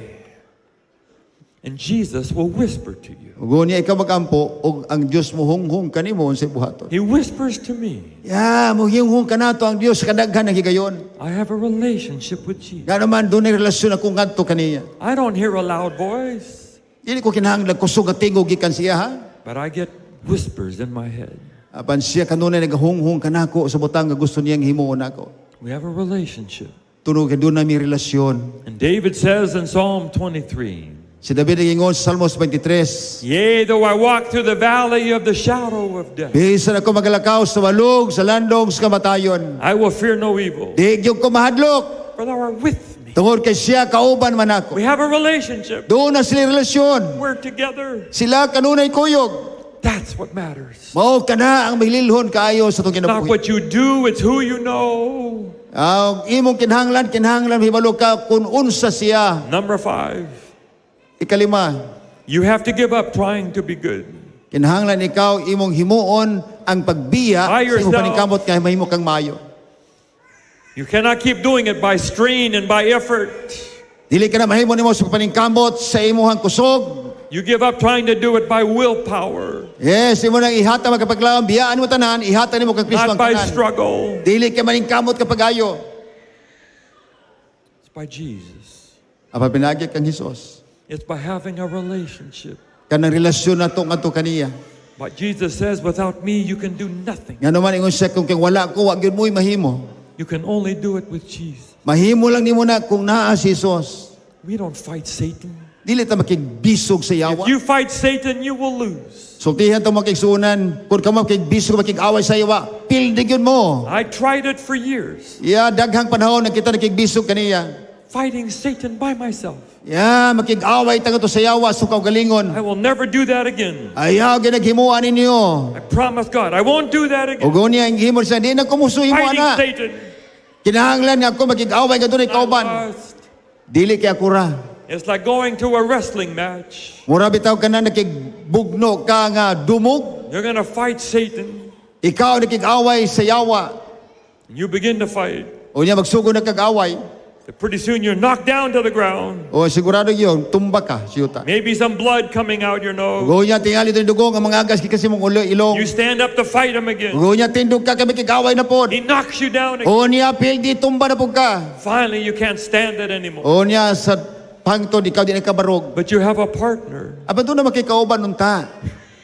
And Jesus will whisper to you. Ug unya ikaw magampo ug ang Dios mohunghong kanimo unsay buhaton. He whispers to me. Ya, mohunghong kanato ang Dios sa kadaghan ng higayon. I have a relationship with Jesus. Nga naman dunay relasyon ako ngadto kaniya. I don't hear a loud voice, Dili ko kinahanglan kusog nga tingog gikan siya, ha. but I get whispers in my head. Apan siya kanunay nagahunghong kanako sa butang nga gusto niyang himuon nako. We have a relationship. Tungod kay duna mi relasyon. And David says in Psalm 23, Si David ngingon sa Salmos 23, "Yea, though I walk through the valley of the shadow of death, "Bisan ako magalakaw sa walog sa landong sa kamatayon, I will fear no evil, di gyud ko mahadlok, for thou art with me." tungod kay siya kauban man ako." We have a relationship. Duna sila relasyon. We're together. Sila kanunay kuyog. That's what matters. Mao kana ang mahililhon kaayo sa atong Not kinabuhi. what you do, it's who you know. Ang imong kinahanglan, kinahanglan hibalo ka kung unsa siya. Number five, Ikalima, you have to give up trying to be good. Kinahanglan ikaw imong himuon ang pagbiya By sa imong yourself. paningkamot nga mahimo kang maayo. You cannot keep doing it by strain and by effort. Dili ka na mahimo nimo sa paningkamot sa imuhang kusog. You give up trying to do it by willpower, Yes, imo nang ihata magkapaglaom, biyaan mo tanan, ihata nimo kang Kristo not ang by tanan. struggle. Dili ka maningkamot kapag ayo. It's by Jesus. Apan pinaagi kang Hesus. It's by having a relationship. Kanang relasyon nato ngadto kaniya. But Jesus says, "Without me, you can do nothing." Ngano man ingon siya, kung kay wala ko, wa gyud mo'y mahimo. You can only do it with Jesus. Mahimo lang nimo na kung naa si Jesus. We don't fight Satan. Dili ta makigbisog sa yawa. If you fight Satan, you will lose. Sultihan ta, mga kaigsuonan, kung kamo makigbisog, makig-away sa yawa, pildi gyud mo. I tried it for years, Ya, daghang panahon na kita nakigbisog kaniya. Fighting Satan by myself. Ya, makig-away ta to sa yawa sa kaugalingon. I will never do that again. Ayaw ginaghimuan ninyo. I promise God, I won't do that again. Ug unya ang himo siya, di na ko musuhimo Fighting ana. Satan. Kinahanglan nga ako makig-away kadto I kauban. lost. Dili kay ako ra. It's like going to a wrestling match. Mura bitaw ka na nakigbugno ka nga dumog. You're going to fight Satan. Ikaw nakig-away sa yawa. And you begin to fight. Unya magsugod na kag-away. Pretty soon you're knocked down to the ground. O sigurado yun, tumba ka, siyuta. Maybe some blood coming out your nose. Unya tingali itong dugo nga mga agas kasi mong ulo ilong. You stand up to fight him again. Unya tindog ka kami kig-away na pod. He knocks you down again. Unya pildi tumba na pud ka. Finally, you can't stand it anymore. Unya sa pangtod ikaw di nakabarog. But you have a partner. Apan duna makikauban unta.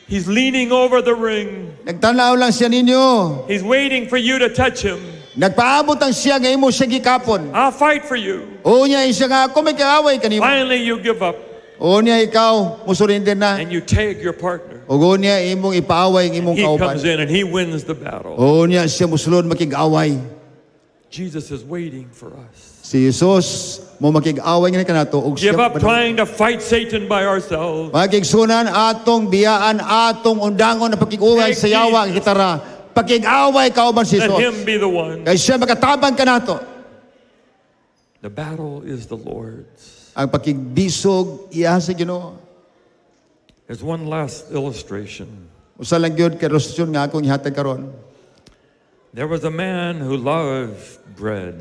He's leaning over the ring. Nagtanaw lang siya ninyo. He's waiting for you to touch him. Nagpaabot ang siya nga imo siya gikapon. "I'll fight for you." Unya siya nga ako may kaaway kanimo. Finally, you give up Unya ikaw musurrender na. And you tag your partner. Ug unya imong ipaaway ang imong He kauban. comes in and he wins the battle. Unya siya musulod makig-away. Jesus is waiting for us. Si Jesus mo makig-away nga kanato ug siya Give up trying to fight Satan by ourselves. Mga kaigsuonan, atong biyaan, atong undangon na pakig-uway Take sa yawa ang Jesus. kitara. Pakig-away kauban si Let Jesus. him be the one. Kay siya makatabang kanato. The battle is the Lord's. Ang pakigbisog iya sa Ginoo. There's one last illustration. Usa lang gyud ka ilustrasyon nga akong ihatag karon. There was a man who loved bread.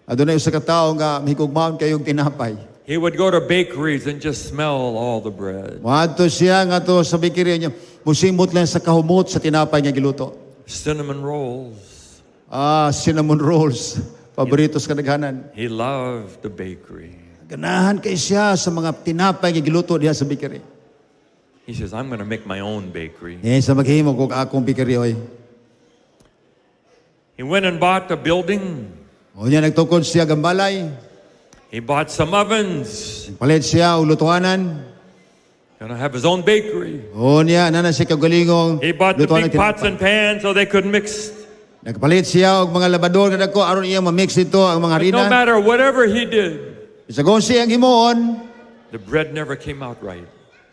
Adunay usa ka tawo nga mahigugmaon kayong tinapay. He would go to bakeries and just smell all the bread. Moadto siya ngadto sa bakery niya, musimot lang sa kahumot sa tinapay nga giluto. Cinnamon rolls. Ah, cinnamon rolls. Paborito sa kadaghanan. He loved the bakery. Ganahan kay siya sa mga tinapay nga giluto diha sa bakery. He says, "I'm going to make my own bakery." Eh, sa maghimo kog akong bakery oy. He went and bought a building. O niya nagtukod siya gambalay. He bought some ovens. Palit siya og lutuanan. Gonna have his own bakery. O niya nana siya kagalingong He bought the lutuanan big pots tinapay. And pans so they could mix. Nagpalit siya og mga labador nga dako aron iya ma-mix ito ang mga But no harina. matter whatever he did, Sa kung siyang himuon, the bread never came out right.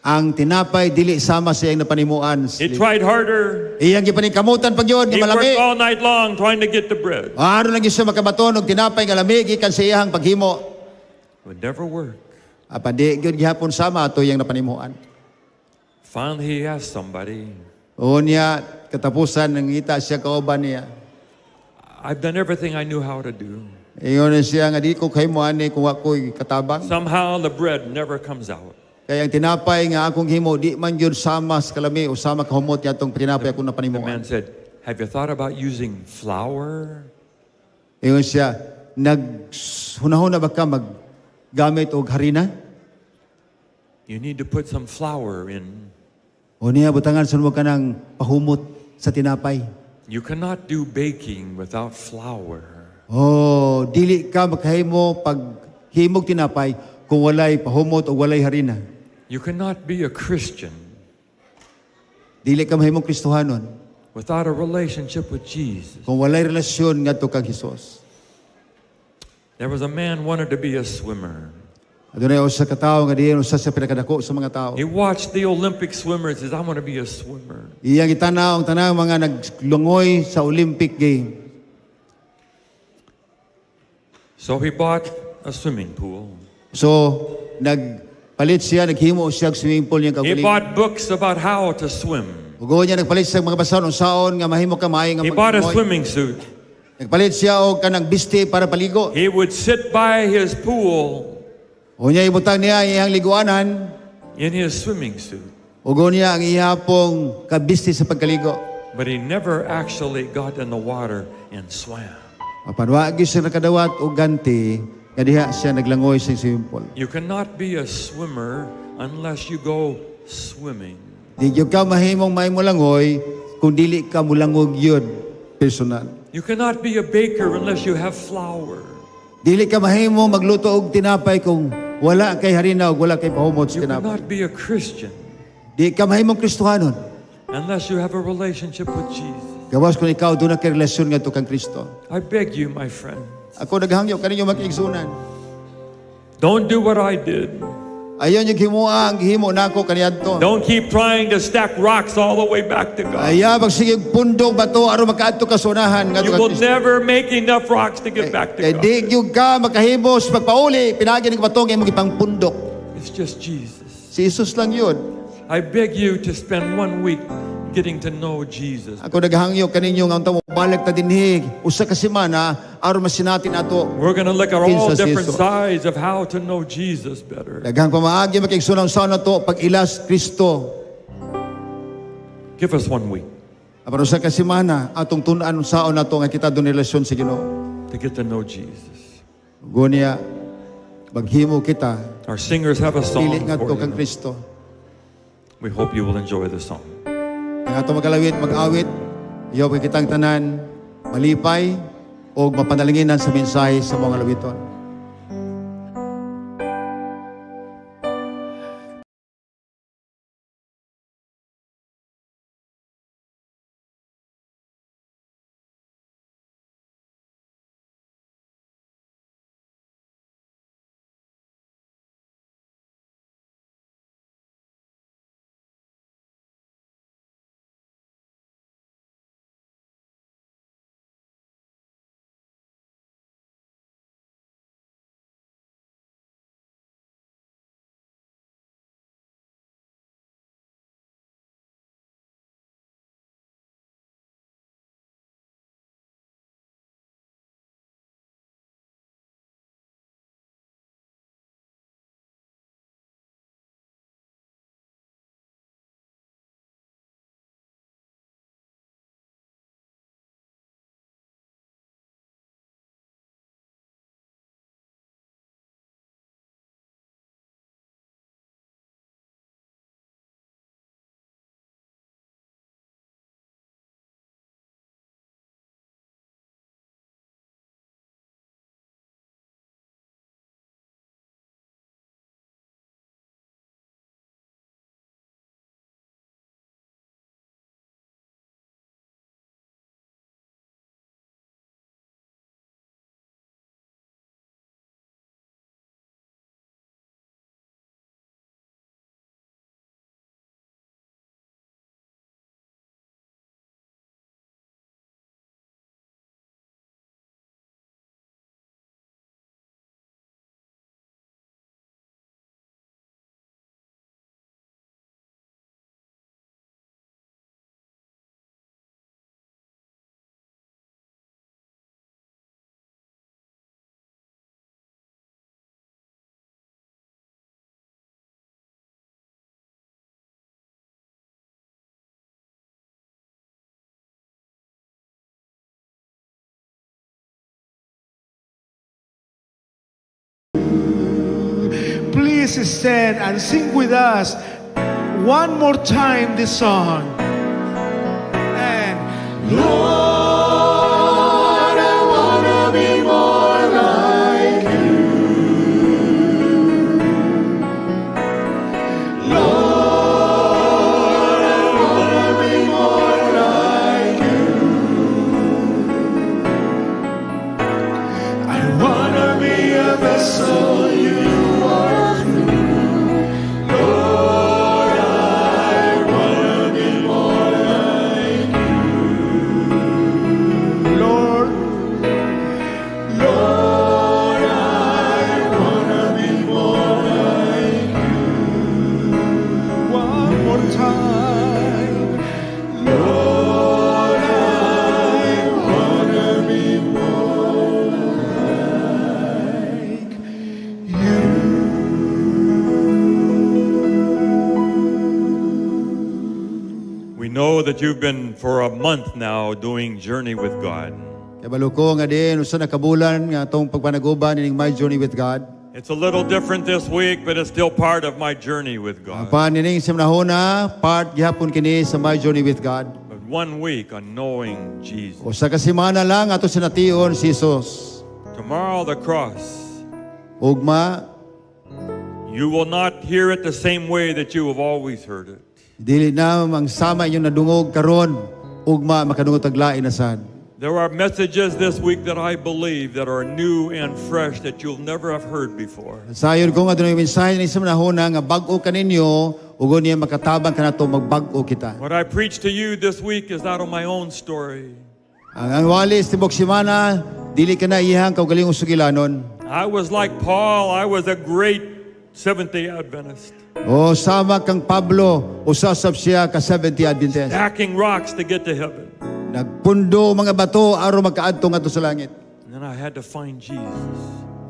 Ang tinapay dili sama sa iyang napanimuan. He tried harder. Iyang gipaningkamutan pag yun, nga He malami. worked all night long trying to get the bread. Aron lang siya makabaton og tinapay nga lami gikan sa iyang paghimo. It would never work. Apan di gyud gihapon sama ato iyang napanimuan. Finally, he asked somebody, Unya katapusan nangita siya kauban niya. "I've done everything I knew how to do. Ingon siya nga di ko kahimo ani kung ako'y katabang. Somehow the bread never comes out." Kay ang tinapay nga akong himo di man gyud sama sa kalami o sama kahumot yatong tinapay akong The napanimuan. Man said, "Have you thought about using flour?" Ingon siya, nag hunahuna ba ka maggamit og harina? You need to put some flour in. O niya butangan sa mo kanang pahumot sa tinapay. You cannot do baking without flour. Oh, dili ka makahimo pag himog tinapay kung walay pahumot o walay harina. You cannot be a Christian Dili ka mahimong Kristohanon without a relationship with Jesus. kung walay relasyon ngadto kang Hesus. There was a man wanted to be a swimmer. Adunay usa ka tawo nga diin usa sa pinakadako sa mga tao. He watched the Olympic swimmers. He says, "I want to be a swimmer." Iyang gitanaw ang tanang mga naglangoy sa Olympic game. So he bought a swimming pool. So, nagpalit siya, naghimo siya og swimming pool niyang He kaugalingon. bought books about how to swim. Ug niya nagpalit siya og mga basahon unsaon nga mahimo ka maayo nga He bought a maglangoy. swimming suit. Nagpalit siya og kanang biste para paligo. He would sit by his pool O niya ibutang niya ang iyang liguanan in his swimming suit, ug niya ang iyapong kabiste sa pagkaligo. But he never actually got in the water and swam. Apan wa gyud siya nakadawat og ganti nga diha siya naglangoy sa swimming pool. You cannot be a swimmer unless you go swimming. Di gyud ka mahimong may molangoy kung dili ka molangog yun personal. You cannot be a baker unless you have flour. Dili ka mahimo magluto og tinapay kung wala kay harina ug wala kay pahumot sa You tinapay. cannot be a Christian Di ka mahimong Kristohanon unless you have a relationship with Jesus. gawas kung ikaw duna kay relasyon ngadto kang Kristo. I beg you, my friend, Ako naghangyo kaninyo, mga kaigsuonan. don't do what I did. Ayaw niyo himoa ang gihimo nako kaniadto. Don't keep trying to stack rocks all the way back to God. Ayaw pagsige pundok bato aron makaadto ka sa unahan ngadto You kang will Kristo. never make enough rocks to get back to Kay God. di gyud ka makahimos pagpauli pinaagi ning bato nga imong gipangpundok. It's just Jesus. Si Jesus lang yun. I beg you to spend one week getting to know Jesus. Ako naghangyo kaninyo nga unta mo balik ta dinhi usa ka semana aron masinati nato. We're going to look at all Kinsa si different Jesus. sides of how to know Jesus better. Daghang pamaagi, mga kaigsuonan, sa nato pag-ilas Kristo. Give us one week Apan usa ka semana atong tun-an unsaon nato nga kita dunay relasyon sa Ginoo. To get to know Jesus. Gunya maghimo kita Our singers have a song dili ngadto for kang you. Kristo. We hope you will enjoy the song. Ang atong magalawit mag-awit, iyo kay kitang tanan malipay o mapanalanginan sa mensahe sa mga lawiton. Please stand and sing with us one more time this song. And Lord, I wanna be more like you. Lord, I wanna be more like you. I wanna be a vessel you are through. Lord, I wanna be more like you. Lord, Lord, I wanna be more like you. One more time. Lord, I wanna be more like you. We know that you've been for a month now doing Journey with God. Kabalo ko nga diin usa na kabulan nga atong pagpanaguban ining My Journey with God. It's a little different this week, but it's still part of my journey with God. Apan ining semnahona part gihapon kini sa My Journey with God. But one week on knowing Jesus. Usa ka semana lang ato sination si Jesus. Tomorrow, the cross. Ugma. You will not hear it the same way that you have always heard it. Dili na ang sama inyong nadungog karon, ugma makadungog tag lain na sad. There are messages this week that I believe that are new and fresh that you'll never have heard before. Sayon ko nga dunay mensahe ni sa manahona nga bag-o kaninyo ug unya makatabang kanato magbag-o kita. What I preach to you this week is not on my own story. Ang wali sa tibok semana dili ka na iyang kaugalingong sugilanon. I was like Paul, I was a great Seventh-day Adventist. O sama kang Pablo, usasab siya ka Seventh-day Adventist. Stacking rocks to get to heaven. Nagpundo mga bato aron makaadto ngadto sa langit. And then I had to find Jesus.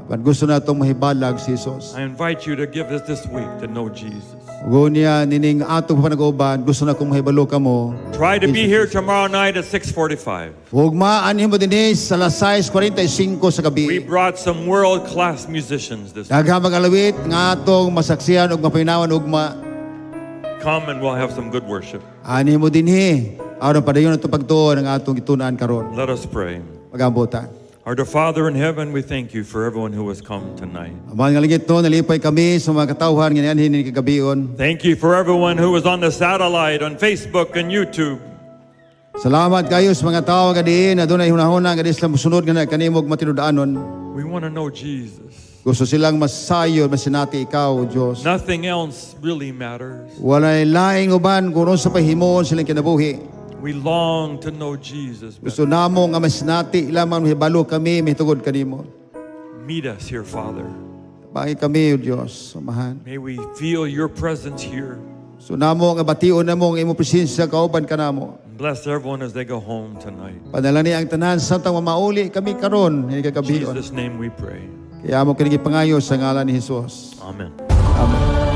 Apan gusto natong mahibalag si Jesus. I invite you to give us this week to know Jesus. Unya nining atong panag-uban, gusto na kong mahibalo kamo. Try to be here tomorrow night at 6:45. Ugma anhi mo dinhi sa alas 6:45 sa gabi. We brought some world-class musicians this week. Daghang mag-alawit nga atong masaksihan ug mapaminawan ugma. Come and we'll have some good worship. Anhi mo dinhi aron padayon ato pagtuo ng atong gitun-an karon. Let us pray. Magampo ta. Our dear Father in heaven, we thank you for everyone who has come tonight. Amahan nga langit no, nalipay kami sa mga katawhan nga nianhi ni kagabion. Thank you for everyone who was on the satellite, on Facebook and YouTube. Salamat kayo sa mga tawo nga diin adunay hunahuna nga di sila mosunod nga kanimo og matinud-anon. We want to know Jesus. Gusto silang masayon, masinati ikaw, Diyos. Nothing else really matters. Walay laing uban kung sa pahimuon silang kinabuhi. We long to know Jesus better. Gusto namo nga masinati lamang mahibalo kami mahitungod kanimo. Meet us here, Father. Tabangi kami, O Diyos, Amahan. May we feel your presence here. So namo nga bation namo ang imong presensya kauban kanamo. Bless everyone as they go home tonight. Panalangini ang tanan samtang mamauli kami karon ini In kagabion. Jesus' name we pray. Kaya amo kini gipangayo sa ngalan ni Jesus. Amen. Amen.